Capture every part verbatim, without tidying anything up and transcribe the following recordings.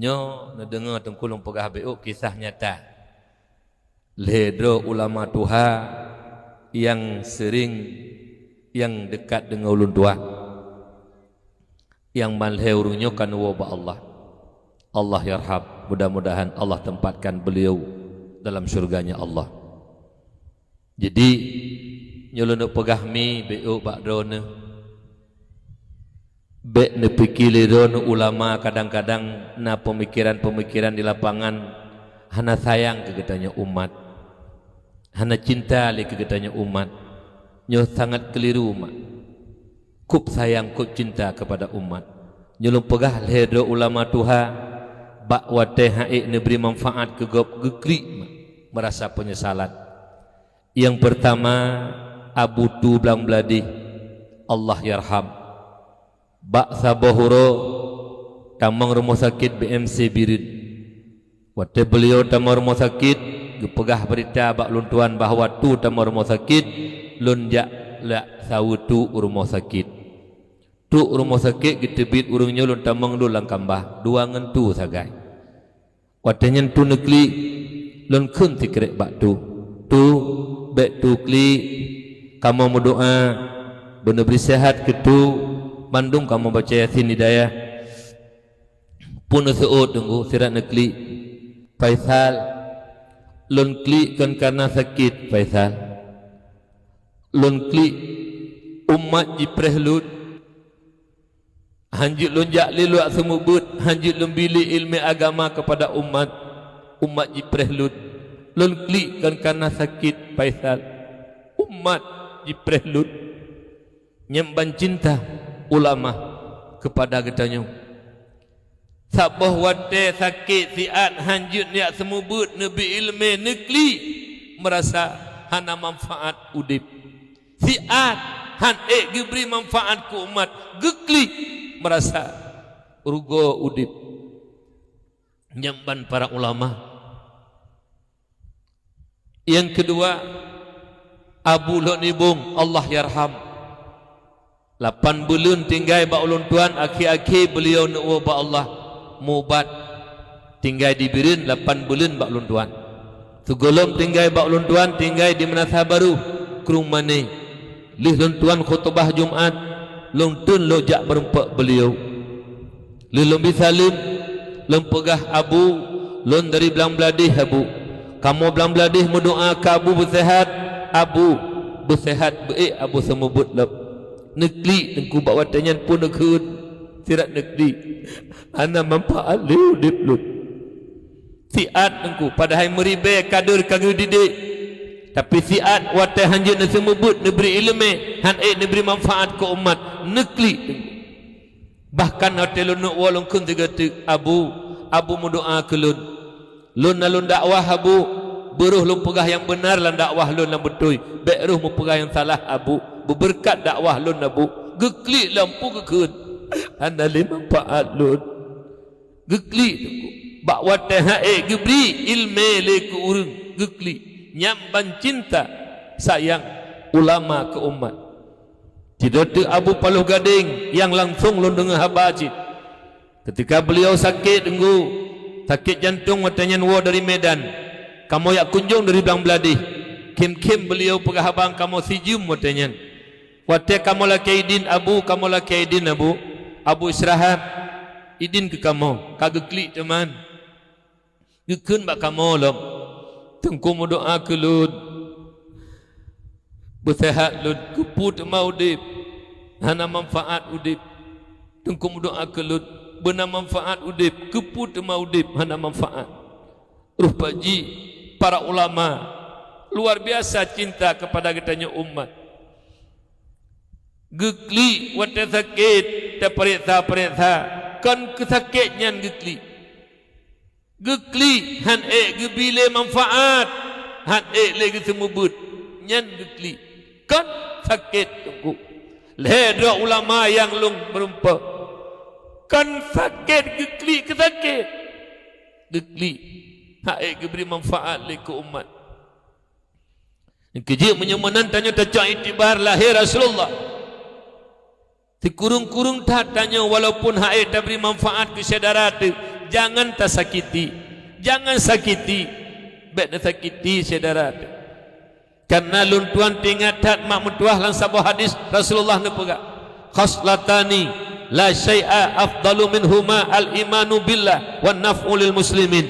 Nyoe neudeungoe Teungku lôn peugah beuh kisah nyata. Lhée droe ulama tuha nyang seuring, nyang deukat deungon ulôn tuan. Nyang ban lhée ureuëng nyoe ka neuwoe bak Allah. Allah yarham, mudah-mudahan Allah tempatkan beliau dalam syurga-Nya Allah. Jadi, nyoe lôn peugah mi beuh bak droeneuh. Bék neupike lé droeneuh ulama kadang-kadang na peumikiran-peumikiran di lapangan hana sayang keu geutanyoe umat. Hana cinta lé keu geutanyoe umat. Nyoe sangat keuliru mak. Kôb sayang, kôb cinta keupada umat. Nyoe lôn peugah lhée droe ulama tuha, bak watée han ék neubri manfaat keu gob geuklik mak, meurasa peunyesalan. Nyang peurtama, Abu Tu Blang Bladih, Allah yarham. Bak saboh uroe tamong rumoh sakét B M C Bireuen. Watée beuliau tamong rumoh sakét, geupeugah beurita bak lôn tuan bahwa Tu tamong rumoh sakét, lôn jak lak saweue Tu u rumoh sakét. Tu u rumoh sakét geuteubiet ureuëng nyoe lôn tamong lôn lam kambah, dua ngon Tu sagai. Watée nyan Tu neuklik, lôn kheun sikrék bak Tu, "Tu, bék Tu klik, kamoe meudoá, beuneubri seuhat keu Tu, bandum kamoe baca Yasin hidayah." Peue neuseuôt Teungku, sirat neuklik, "Faisal, lôn klik kon kareuna sakét, Faisal. Lôn klik, umat jipreh lôn." Hanjeuet lôn jak lé luwa seumeubeuet, hanjeuet lôn bi lé iéleumé agama keupada umat, umat jipreh lôn. Lôn klik kon kareuna sakét, Faisal. Umat jipreh lôn. Nyan ban cinta ulama keupada geutanyoe. Saboh watée sakét siat hanjeuet neujak seumeubeuet neubi iéleumé neuklik, meurasa hana manfaat udeb. Siat han ék geubri manfaat keu umat, geuklik meurasa rugoe udeb. Nyan ban para ulama. Nyang keudua, Abu Lhok Nibong, Allah yarham. Lapan buleuen tinggai bak ulôn tuan, akhé-akhé beuliau neuwoe bak Allah mubat. Tinggai di Bireuen lapan buleuen bak ulôn tuan. Sigohlom tinggai bak ulôn tuan, tinggai di Meunasah Barô, Krueng Mané. Lheueh lôn tuan khutubah Jumat, lôn teun lôn jak meurumpok beuliau. Lheueh lôn bi saleuem, lôn peugah, "Abu, lôn dari Blang Bladeh, Abu. Kamoe Blang Bladeh meudoá keu Abu beuseuhat, Abu beuseuhat beuék Abu seumeubeuet lom." Neuklik Teungku bak watée nyan peue neukheun, sirat neuklik. Hana manfaat lé udeb lôn. Siat Teungku, padahai meuribée kadeuh ka geudidek. Tapi siat watée hanjeuet neuseumeubeuet neubri iéleumé, han ék neubri manfaat keu umat, neuklik Teungku. Bahkan watée lôn neuk woe lôn kheun sigoe teuk, "Abu, Abu meudoá keu lôn. Lôn na lôn dakwah Abu, beuroh lôn peugah nyang beuna lam dakwah lôn nyang beutôi, bék roh meupeugah nyang salah Abu, beubeureukat dakwah lôn Abu." Geuklik lom peue geukheun, "Hana lé manfaat lôn." Geuklik Teungku. Bak watée han ék geubri iéleumé lé keu ureuëng, geuklik. Nyan ban cinta sayang ulama keu umat. Sidroe teuk Abu Paloh Gadeng nyang langsong lôn deungoe haba cit. Keutika beuliau sakét Teungku, sakét jantong watée nyan woe dari Medan. Kamoe jak kunjong dari Blang Bladeh. Khém-khém beuliau peugah haba ngon kamoe sijeuem watée nyan. Watée kamoe lakée idin, "Abu, kamoe lakée idin, Abu. Abu istirahat. Idin keu kamoe." Ka geuklik teuma. Geukheun bak kamoe lom, "Teungku meudoá keu lôn, beuseuhat lôn, keupeue teuma udeb, hana manfaat udeb. Teungku meudoá keu lôn, beuna manfaat udeb, keupeue teuma udeb, hana manfaat." Rupa jih para ulama luar biasa cinta keupada geutanyoe umat. Geuklik watée sakét, tapareksa-pareksa, kon keu sakét nyan geuklik. Geuklik han ék geubi lé manfaat, han ék lé geuseumeubeuet, nyan geuklik. Kon sakét Teungku. Lhée droe ulama nyang lôn meurumpok, kon sakét geuklik keu sakét. Geuklik han ék geubri manfaat lé keu umat. Nyang keujeuet meunyoe meunan tanyoe tacok iktibar lahé Rasulullah. Sikureueng-kureueng that tanyoe walaupun han ék tabri manfaat keu syedara teuh, Jangan tasakiti. Jangan sakiti. Bék neusakiti syedara teuh. Kareuna lôn tuan teuingat that mak meutuah lam saboh hadis Rasulullah neupeugah, "Khaslatani la syai'a afdalu minhuma al-imanu billah wan naf'u lil muslimin."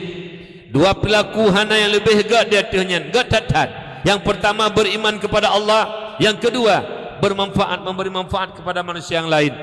Dua peulaku hana nyang leubeh gét di ateueh nyan, gét that-that. Nyang peurtama beriman kepada Allah, nyang keudua bermanfaat, memberi manfaat kepada manusia nyang laén.